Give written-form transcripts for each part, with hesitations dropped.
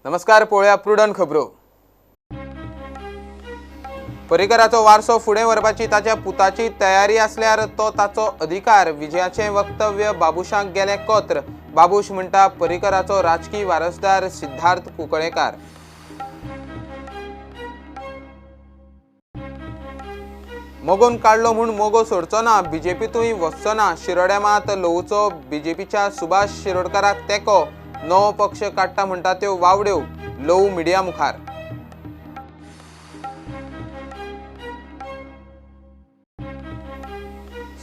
नमस्कार, पळोवया प्रुडंट खबरो. पर्रीकराचो वारसो फुडें व्हरपाची ताच्या पुताची तयारी आसल्यार तो ताचो अधिकार. विजयाचें वक्तव्य बाबुशाक गेलें कोत्र. बाबूश म्हणटा पर्रीकराचो राजकी वारसदार सिद्धार्थ कुंकळेकार. मोगोन काडलो म्हूण मोगो सोडचो ना, बीजेपीतूय वचचो ना. शिरोड्या मात लोवचो बीजेपीच्या सुभाष शिरोडकाराक तेंको. नवो पक्ष काडटा म्हणटा त्यो वावड्यो लोव मिडिया मुखार.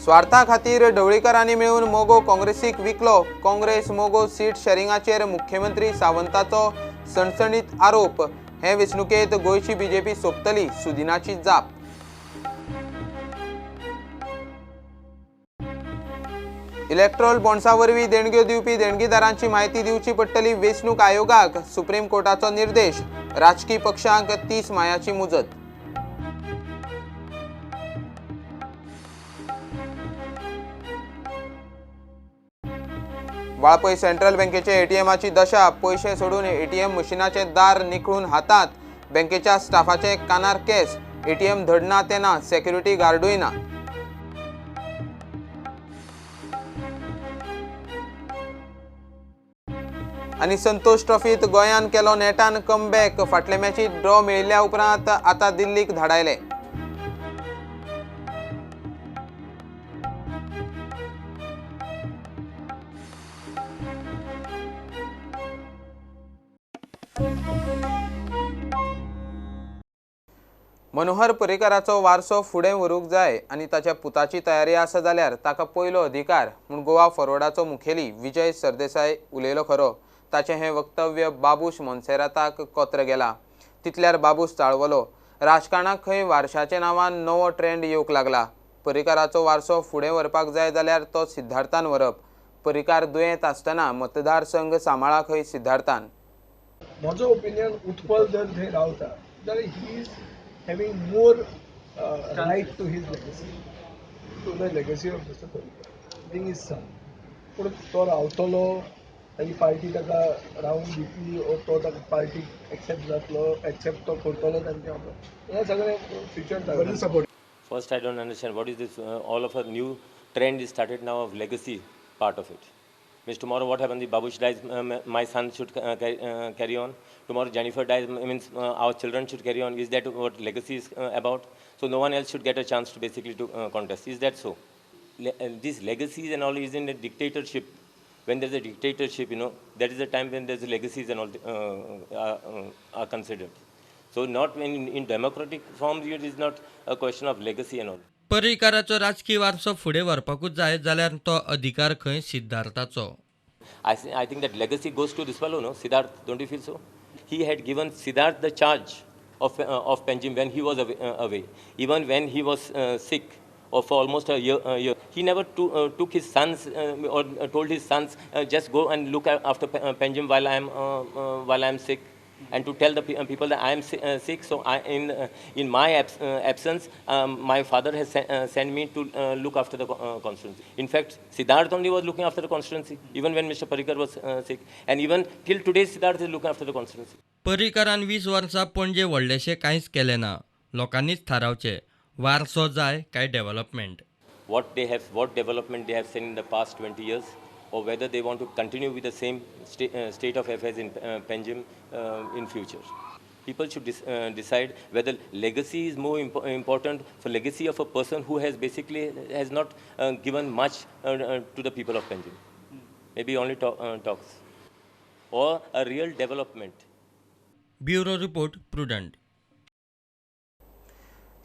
स्वार्था खातीर ढवळीकरांनी मेळून मोगो काँग्रेसीक विकलो. काँग्रेस मोगो सीट शेरिंगाचेर मुख्यमंत्री सावंताचो सणसणीत आरोप. हे वेंचणुकेंत गोंयची बीजेपी सोंपतली, सुदिनाची जाप. इलेक्ट्रॉल बॉन्ड्सा वरवीं देणग्यो दिवपी देणगीदारांची म्हायती दिवची पडटली वेंचणूक आयोगाक. सुप्रीम कोर्टाचो निर्देश. राजकी पक्षांक 30 मायाची मुजत. वाळपय सेंट्रल बँकेचे एटीएमाची दशा. पयशे सोडून एटीएम मशिनाचें दार निखळून हातांत. बँकेच्या स्टाफाचे कानार केस. एटीएम धडना ते ना, सेक्युरिटी गार्डूय ना. आनी संतोष ट्रॉफीत गोंयान केलो नेटान कमबॅक. फाटले मॅचीत ड्रॉ मेळिल्ल्या उपरांत आतां दिल्लीक धाडायले. मनोहर पर्रीकराचो वारसो फुडें व्हरूंक जाय आनी ताच्या पुताची तयारी आसा जाल्यार ताका पयलो अधिकार म्हूण गोवा फॉरवर्डाचो मुखेली विजय सरदेसाय उलयलो खरो. ताचें हें वक्तव्य बाबूश मोन्सेराताक कोत्र गेला. तितल्यार बाबूश चाळवलो. राजकारणाक खंय वारशाच्या नांवान नवो ट्रेंड येवंक लागला. पर्रीकराचो वारसो फुडें व्हरपाक जाय जाल्यार तो सिद्धार्थान व्हरप. पर्रीकार दुयेंत आसतना मतदारसंघ सांबाळा खंय सिद्धार्थान. म्हजो ओपिनियन उत्पल जर थंय रावता जाल्यार he is having more right to his legacy, to the legacy of Mr. Parrikar, being his son. पूण तो रावतलो, ताजी पार्टी ताका रावूंक दितली ओ तो ताका पार्टीक एक्सेप्ट जातलो, एक्सेप्ट तो करतलो तांचे वांगडा, हें सगळें future support. First, I don't understand what is this all of a new trend is started now of legacy part of it. Means tomorrow what happens if Babush dies, my son should carry on. Tomorrow Jennifer dies, means our children should carry on. Is that what legacy is about? So no one else should get a chance to basically to contest. Is that so? These legacies and all is in a dictatorship. When there's a dictatorship, you know, that is the time when there's legacies and all are considered. So not when in democratic forms, it is not a question of legacy and all. पर्रीकाराचो राजकी वारसो फुडें व्हरपाकूच जाय जाल्यार तो अधिकार खंय सिद्धार्थाचो. I think that legacy goes to this fellow, no? Siddharth, don't you feel so? He had given Siddharth the charge of Panjim when he was away, even when he was sick or for almost a year. He never took his sons or told his sons, just go and look after Panjim while I am sick, and to tell the people that I am sick, so I, in my absence, my father has sent me to look after the constituency. In fact, Siddharth only was looking after the constituency, even when Mr. Parrikar was sick, and even till today, Siddharth is looking after the constituency. पर्रीकरान 20 वर्सां पणजे व्हडलेशें कांयच केलें ना. लोकांनीच थारावचें वारसो जाय काय development. What they have, what development they have seen in the past 20 years, or whether they want to continue with the same state of affairs in Panjim in future. People should decide whether legacy is more important for legacy of a person who has basically has not given much to the people of Panjim. Maybe only talks. Or a real development. Bureau Report, Prudent.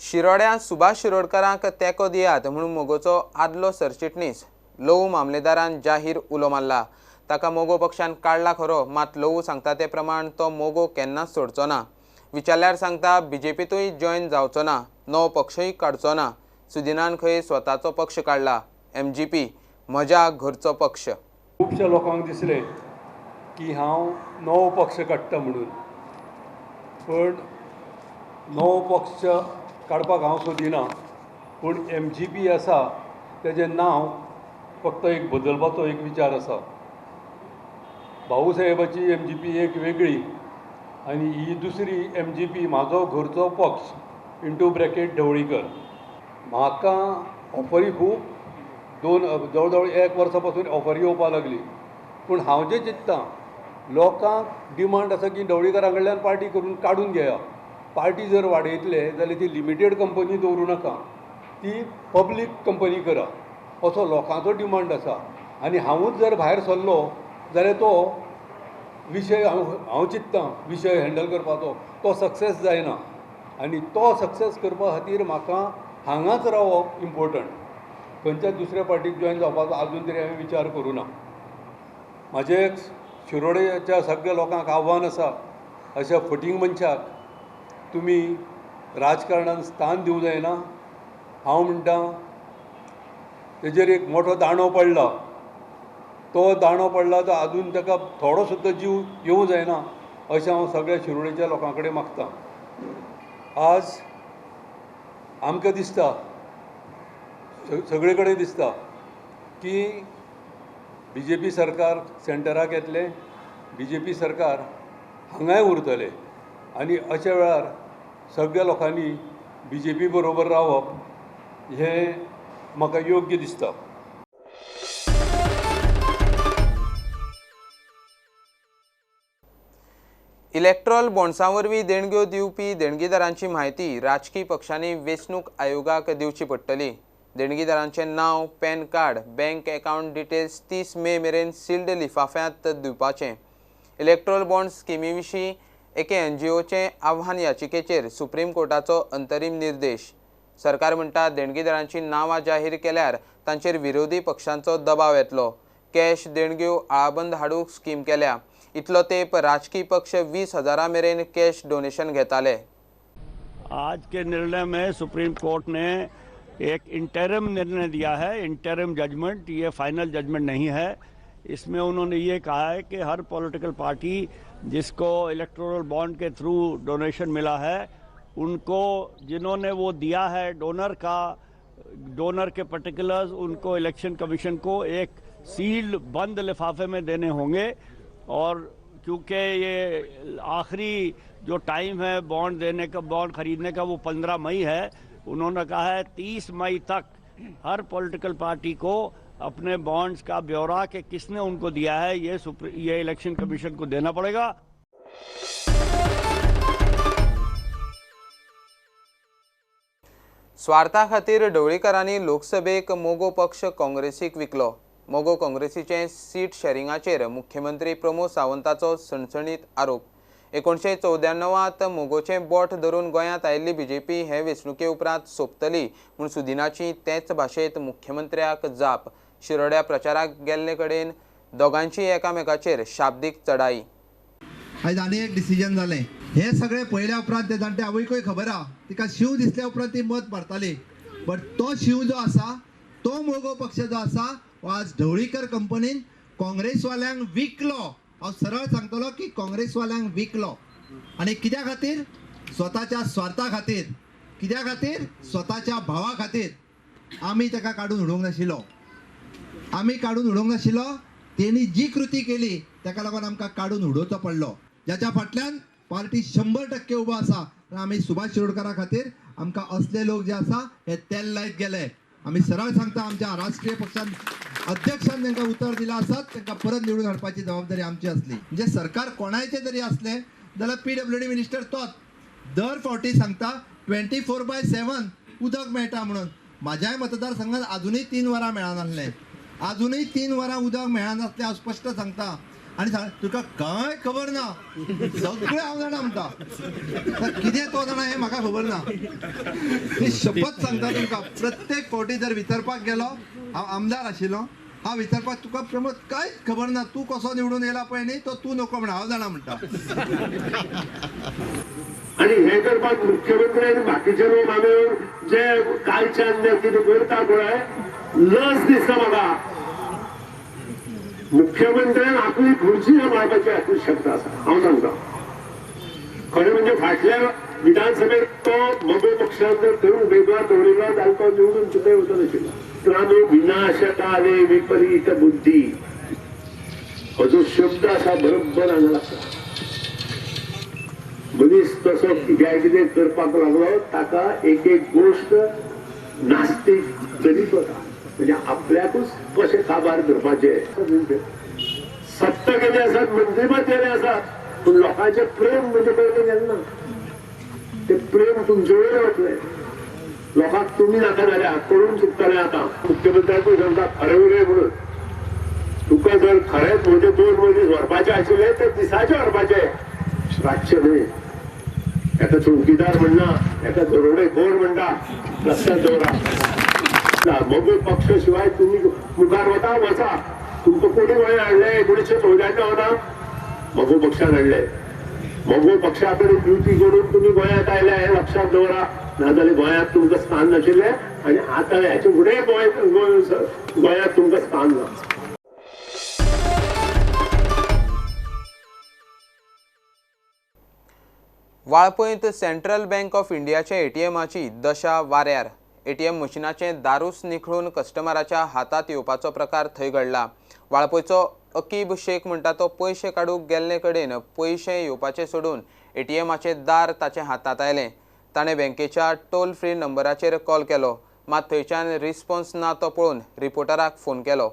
शिरोड्या Subhash शिरोडकारांक तेंको दियात म्हणून मोगोचो आदलो सरचिटणीस लोवू मामलेदारान जाहीर उलो मारला. ताका मोगो पक्षान काडला खरो, मात लोवू सांगता ते प्रमाण तो मोगो केन्नाच सोडचो ना. विचारल्यार सांगता बीजेपीतूय जॉयन जावचो ना, नवो पक्षूय काडचो ना. सुदिनान खंय स्वताचो पक्ष काडला, एमजीपी, म्हज्या घरचो पक्ष. खुबश्या लोकांक दिसलें की हांव नवो पक्ष काडटा म्हणून, पण नवो पक्ष काडपाक हांव सोदिना. पूण एमजीपी आसा तेजें नांव फक्त एक बदलपाचो एक विचार आसा. भाऊसाहेबाची एमजीपी एक वेगळी आनी ही दुसरी एम जी पी म्हाजो घरचो पक्ष इंटू ब्रॅकेट ढवळीकर. म्हाका ऑफरी खूब दोन जवळ जवळ एक वर्सा पासून ऑफरी येवपाक लागली, पूण हांव जें चिंत्ता लोकांक डिमांड आसा की ढवळीकरा कडल्यान पार्टी करून काडून घेया. पार्टी जर वाडयतले जाल्यार ती लिमिटेड कंपनी दवरूं नाका, ती पब्लीक कंपनी करा असो लोकांचो डिमांड आसा. आनी हांवूच जर भायर सरलो जाल्यार तो विशय हांव चिंत्ता विशय हँडल करपाचो तो सक्सेस जायना आनी तो सक्सेस करपा खातीर म्हाका हांगाच रावप इम्पोर्टंट. खंयच्याच दुसऱ्या पार्टीक जॉयन जावपाचो आजून तरी हांवें विचार करूं ना. म्हाजें शिरोडेच्या सगळ्या लोकांक आव्हान आसा, अशा फटींग मनशाक तुमी राजकारणान स्थान दिवंक जायना. हांव म्हणटा तेजेर एक मोठो दांडो पडला, तो दांडो पडला तो आजून ताका थोडो सुद्दां जीव येवंक जायना अशें हांव सगळ्या शिरोडेच्या लोकां कडेन मागता. आज आमकां दिसता, सगळे कडेन दिसता की बी जे पी सरकार सेंटराक येतलें, बी जे पी सरकार हांगाय उरतलें आनी अशा वेळार सगळ्या लोकांनी बी जे पी बरोबर रावप हें म्हाका योग्य दिसता. इलेक्ट्रॉल बॉन्ड्सां वरवीं देणग्यो दिवपी देणगीदारांची म्हायती राजकी पक्षांनी वेंचणूक आयोगाक दिवची पडटली. देणगीदारांचें नांव, PAN card, bank account details 30 मे मेरेन सिल्ड लिफाफ्यांत दिवपाचें. इलेक्ट्रॉल बॉन्ड स्किमी विशीं एके एनजीओचे आव्हान याचिकेचेर सुप्रीम कोर्टाचो अंतरीम निर्देश. सरकार म्हणटा देणगीदारांची नांवां जाहीर केल्यार तांचेर विरोधी पक्षांचो दबाव येतलो. कॅश देणग्यो आळाबंद हाडूंक स्कीम केल्या. इतलो तेंप राजकी पक्ष 20,000 मेरेन कॅश डोनेशन घेताले. आज के निर्णय में सुप्रीम कोर्ट ने एक इंटरिम निर्णय दिया है, इंटरिम जजमेंट, ये फाइनल जजमेंट नहीं है. इसमें उन्होंने ये कहा है कि हर पॉलिटिकल पार्टी जिसको electoral bond K through donation मिला है, उनको जिन्होंने वो दिया है डोनर का, डोनर के पर्टिकुलर्स उनको इलेक्शन कमीशन को एक सील्ड बंद लिफाफे में देने होंगे. और क्योंकि ये आखिरी जो टाइम है बॉन्ड देने का, बॉन्ड खरीदने का, वो 15 मई है. उन्होंने कहा है 30 मई तक हर पॉलिटिकल पार्टी को अपने बॉन्ड्स का ब्यौरा कि किसने उनको दिया है ये इलेक्शन कमीशन को देना पड़ेगा. स्वार्था खातीर ढवळीकरांनी लोकसभेक मोगो पक्ष काँग्रेसीक विकलो. मोगो काँग्रेसीचे सीट शेरिंगाचेर मुख्यमंत्री प्रमोद सावंताचो सणसणीत आरोप. 1994 मोगोचें बोट धरून गोंयांत आयिल्ली बीजेपी हे वेंचणुके उपरांत सोंपतली म्हूण सुदिनाची तेच भाशेंत मुख्यमंत्र्याक जाप. शिरोड्या प्रचाराक गेल्ले कडेन दोगांची एकामेकाचेर शाब्दीक चढाई. आयज आनी एक डिसिजन जालें. हें सगळें पळयल्या उपरांत ते जाणटे आवयकूय खबर आहा, तिका शींव दिसल्या उपरांत ती मत मारताली. बट तो शींव जो आसा, तो मोगो पक्ष जो आसा, हो आज ढवळीकर कंपनीन काँग्रेसवाल्यांक विकलो. हांव सरळ सांगतलो की काँग्रेसवाल्यांक विकलो. आनी कित्या खातीर? स्वताच्या स्वार्था खातीर. कित्या खातीर? स्वताच्या भावा खातीर. आमी ताका काडून उडोवंक नाशिल्लो, आमी काडून उडोवंक नाशिल्लो. तेणी जी कृती केली ताका लागून आमकां काडून उडोवचो पडलो. ज्याच्या फाटल्यान पार्टी 100% उबो आसा. आमी सुभाष शिरोडकरा खातीर आमकां असले लोक जे आसा हे तेल लायत गेले. आमी सरळ सांगता, आमच्या राष्ट्रीय पक्षान अध्यक्षान तांकां उतर दिलां आसात, तांकां परत निवडून हाडपाची जबाबदारी आमची आसली. म्हणजे सरकार कोणायचें जरी आसलें जाल्यार पीडब्ल्यूडी मिनिस्टर तोच दर फावटी सांगता 24/7 उदक मेळटा म्हणून. म्हाज्याय मतदारसंघात आजुनूय 3 वरां मेळनासलें, आजुनूय 3 वरां उदक मेळनासलें. हांव स्पश्ट सांगता. आनी तुका कांय खबर ना, सगळें हांव जाणा म्हणटा. कितें तो जाणा हें म्हाका खबर ना. ती शपथ सांगता तुमकां, प्रत्येक फावटी जर विचारपाक गेलो, हांव आमदार आशिल्लो, हांव विचारपाक तुका प्रमोद कांयच खबर ना, तूं कसो निवडून येयला पळय न्ही, तो तूं नको म्हणा, हांव जाणा म्हणटा. आनी हें करपाक मुख्यमंत्री आनी बाकीचे लोक आमी जे कालच्यान जे कितें करता पळय, लज दिसता म्हाका. मुख्यमंत्र्यान आपली खुर्ची सांबाळपाची आसूं शकता आसा, हांव सांगता. खरें म्हणजे फाटल्या विधानसभेत तो मगो पक्षान जर थंय उमेदवार दवरिल्लो जाल्यार तो निवडून सुद्दां येवचो नाशिल्लो. मित्रांनो, विनाशकाले विपरीत बुद्धी हो जो शब्द आसा बरोबर हांगा लागता. मनीस तसो कित्याक कितें करपाक लागलो ताका एक एक गोश्ट नास्तीक करीत वता, म्हणजे आपल्याकूच कशें काबार करपाचें. सत्ता गेले आसात, मंत्रीपद गेले आसात, पूण लोकांचें प्रेम म्हणजे पयलें गेलें ना. ते प्रेम तुमचे वयर वतलें, लोकांक तुमी नाका जाल्यार करून चुकतले. आतां मुख्यमंत्र्याकूय सांगता खरें उलय म्हणून, तुका जर खरेंच म्हणजे 2 मनीस व्हरपाचे आशिल्ले तर दिसाचे व्हरपाचे, रातचे न्हय. एका चौकीदार म्हणना, एका दरोडेखोर म्हणटा, लक्षात दवरा. मगो पक्ष शिवाय तुमी मुखार वता वचा. तुमकां कोणी गोंय हाडलें 1994 वता मगो पक्षान हाडलें. मगो पक्षा कडेन युती करून तुमी गोंयांत आयले हें लक्षात दवरा, नाजाल्यार गोंयांत तुमकां स्थान नाशिल्लें आनी आतां हेचे फुडें गोंयांत तुमकां स्थान ना. वाळपयंत सेंट्रल बँक ऑफ इंडियाच्या एटीएमाची दशा वाऱ्यार. एटीएम मशिनाचें दारूच निखळून कस्टमराच्या हातांत येवपाचो प्रकार थंय घडला. वाळपयचो अकीब शेख म्हणटा तो पयशे काडूंक गेल्ले कडेन पयशे येवपाचे सोडून एटीएमाचें दार ताच्या हातांत आयलें. ताणें बँकेच्या टोल फ्री नंबराचेर कॉल केलो, मात थंयच्यान रिस्पॉन्स ना तो पळोवन रिपोर्टराक फोन केलो.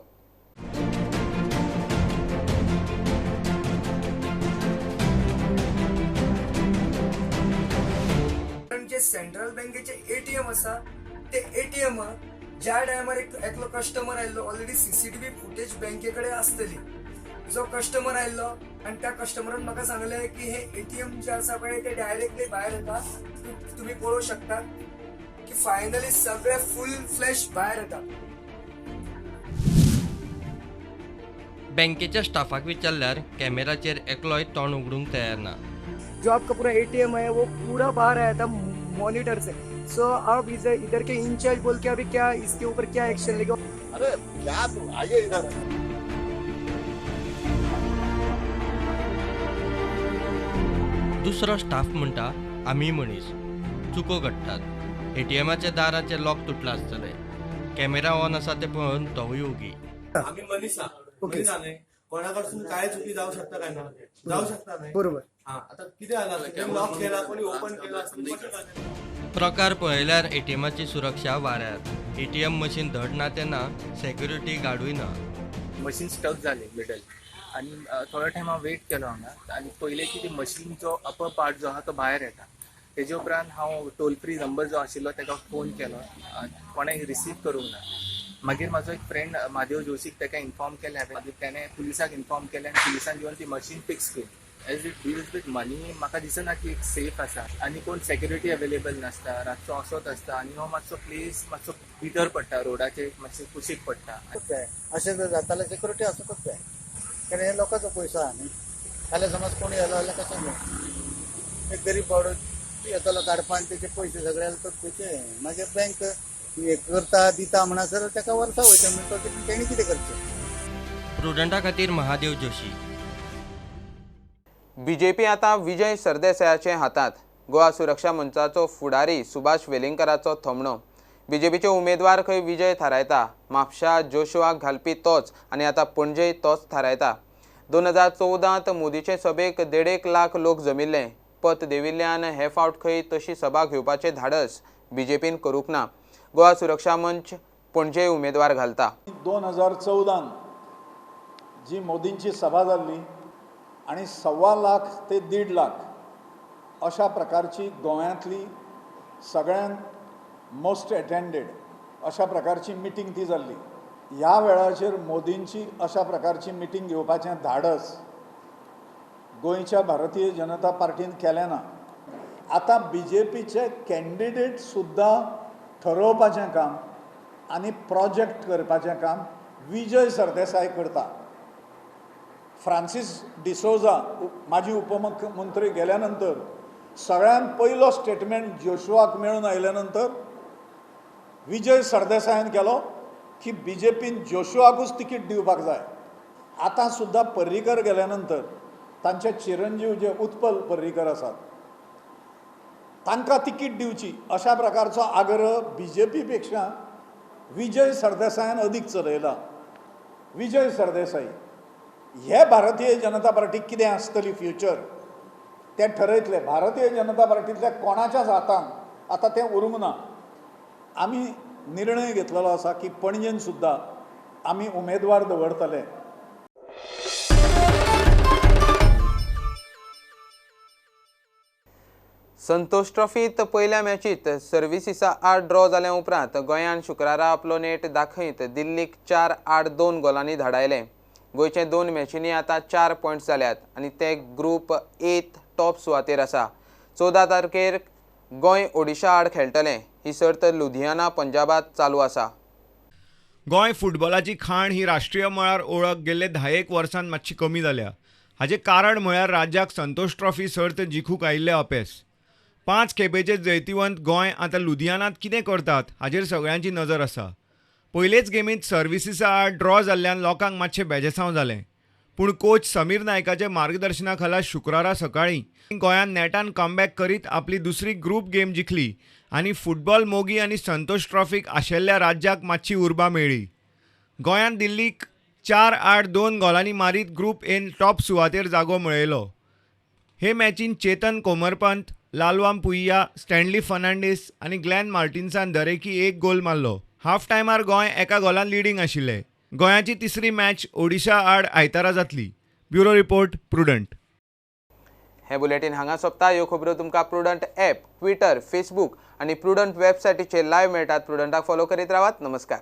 जे सेंट्रल बँकेचे एटीएम आसा ते एटीएम ज्या टायमार एकलो कस्टमर आयिल्लो, ऑलरेडी सीसीटीव्ही फुटेज बँके कडेन आसतली. जो कस्टमर आयिल्लो आनी त्या कस्टमरान म्हाका सांगलें की हे एटीएम जे आसा पळय ते डायरेक्टली भायर येता, तुमी पळोवंक शकता की फायनली सगळे फूल फ्लॅश भायर येता. बँकेच्या स्टाफाक विचारल्यार कॅमेराचेर एकलोय तोंड उगडूंक तयार ना. जो आपका पूरा एटीएम है वो पूरा बाहर आया था मॉनिटर से. सो आप इधर के इंचार्ज बोल के अभी क्या इसके ऊपर क्या एक्शन लेंगे? अरे क्या तू आइए इधर. दुसरो स्टाफ म्हणटा आमी मनीस चुको घडटात, एटीएमाच्या दाराचे लॉक तुटला आसतले, कॅमेरा ऑन आसा ते पळोवन तोवूय ओगी. आमी मनीस न्हय, कोणा कडसून काय चुकी जावं शकता काय ना, जावं शकता न्हय, बरोबर. आता कितें जाला, लॉक केला कोणी ओपन केला. प्रकार पळयल्यार एटीएमाची सुरक्षा वाऱ्यार. एटीएम मशीन धड ना तेन्ना सेक्युरिटी गार्डूय ना. मशीन स्टक जालें मिडल आनी थोडो टायम हांव वेट केलो हांगा आनी पयलें की ती मशीनचो अपर पार्ट जो आहा तो भायर येता. तेजे उपरांत हांव टोल फ्री नंबर जो आशिल्लो ताका फोन केलो, कोणें रिसीव करूंक ना. मागीर म्हाजो एक फ्रेंड म्हादेव जोशीक ताका इन्फॉर्म केलें हांवें, मागीर तेणें पुलिसाक इन्फॉर्म केलें आनी पुलिसान येवन ती मशीन फिक्स केली. As it deals with money म्हाका दिसना की एक सेफ आसा आनी कोण सेक्युरिटी अवेलेबल नासता, रातचो असोच आसता आनी हो मातसो प्लेस मातसो भितर पडटा, रोडाचे मातशे कुशीक पडटा. अशें जर जाता जाल्यार सेक्युरिटी आसूंकच जाय, कारण हे लोकांचो पयसो आहा न्ही. फाल्यां समज कोण येयलो जाल्यार कशें जाय, एक गरीब बावडो येतलो काडपा आनी तेजे पयशे सगळे तर तेचे मागीर बँक हे करता दिता म्हणसर ताका वर्सां वयता, म्हणटा तेणी कितें करचें. प्रुडंटा खातीर महादेव जोशी. बीजेपी आतां विजय सरदेसायाचे हातांत. गोवा सुरक्षा मंचाचो फुडारी सुभाष वेलिंगकराचो थोमणो. बीजेपीचे उमेदवार खंय विजय थारायता, म्हापशा जोशुआक घालपी तोच आनी आतां पणजेय तोच थारायता. 2014 मोदीचे सभेक 1.5 लाख लोक जमिल्ले. पत देविल्ल्यान हे फावट खंय तशी सभा घेवपाचें धाडस बीजेपीन करूंक ना. गोवा सुरक्षा मंच पणजे उमेदवार घालता. 2014 जी मोदींची सभा जाल्ली आनी 1.25 लाख ते 1.5 लाख अशा प्रकारची गोंयांतली सगळ्यांत मोस्ट अटेंडेड अशा प्रकारची मिटींग ती जाल्ली. ह्या वेळाचेर मोदींची अशा प्रकारची मिटींग घेवपाचें धाडस गोंयच्या भारतीय जनता पार्टीन केलें ना. आतां बी जे पीचे कॅन्डिडेट सुद्दां ठरोवपाचें काम आनी प्रोजेक्ट करपाचें काम विजय सरदेसाय करता. फ्रांसीस डिसोजा माजी उपमुख्यमंत्री गेल्यानंतर सगळ्यांत पयलो स्टेटमेंट जोशुआक मेळून आयल्या नंतर विजय सरदेसायान केलो की बी जे पीन जोशुआकूच तिकीट दिवपाक जाय. आतां सुद्दां पर्रीकर गेल्या नंतर तांचे चिरंजीव जे उत्पल पर्रीकर आसात तांकां तिकीट दिवची अशा प्रकारचो आग्रह बी जे पी पेक्षा विजय सरदेसायान अदीक चलयला. विजय सरदेसाई हे भारतीय जनता पार्टी कितें आसतली फ्युचर ते ठरयतले. भारतीय जनता पार्टींतल्या कोणाच्याच हातान आतां तें उरूंक ना. आमी निर्णय घेतलेलो आसा की पणजेन सुद्दां आमी उमेदवार दवरतले. संतोष ट्रॉफीत पयल्या मॅचीत सर्विसीसा आड ड्रॉ जाल्या उपरांत गोंयान शुक्रारा आपलो नेट दाखयत दिल्लीक 4-8-2 गोलांनी धाडायलें. गोंयचे 2 मॅचींनी आतां 4 पॉयंट्स जाल्यात आनी ते ग्रूप एत टॉप सुवातेर आसा. 14 तारखेर गोंय ओडिशा आड खेळटलें. ही सर्त लुधियाना पंजाबात चालू आसा. गोंय फुटबॉलाची खाण ही राष्ट्रीय मळार ओळख गेल्ले 10 वर्सांत मातशी कमी जाल्या. हाचें कारण म्हळ्यार राज्याक संतोष ट्रॉफी सर्त जिखूंक आयिल्लें अपेस. 5 खेपेचे जैतिवंत गोंय आतां लुधियानांत कितें करतात हाजेर सगळ्यांची नजर आसा. पयलेच गेमींत सर्विसीसा आड ड्रॉ जाल्ल्यान लोकांक मातशें बेजेसांव जालें, पूण कोच समीर नायकाच्या मार्गदर्शना खाला शुक्रारा सकाळीं गोंयान नेटान कमबॅक करीत आपली दुसरी ग्रूप गेम जिखली आनी फुटबॉल मोगी आनी संतोष ट्रॉफीक आशिल्ल्या राज्याक मातशी उर्बा मेळ्ळी. गोंयान दिल्लीक 4-8-2 गोलांनी मारीत ग्रूप एन टॉप सुवातेर जागो मेळयलो. हे मॅचीन चेतन कोमरपंत, लालवाम पुय्या, स्टॅनली फर्नांडीस आनी ग्लॅन मार्टिन्सान दरेकी 1 गोल मारलो. हाफ टायमार गोंय 1 गोलान लिडींग आशिल्लें. गोंयाची तिसरी मॅच ओडिशा आड आयतारा जातली. Bureau report, Prudent. हे बुलेटीन हांगा सोंपता. ह्यो खबरो तुमकां प्रुडंट ॲप, ट्विटर, फेसबूक आनी प्रुडंट वेबसायटीचेर लायव्ह मेळटात. प्रुडंटाक फॉलो करीत रावात. नमस्कार.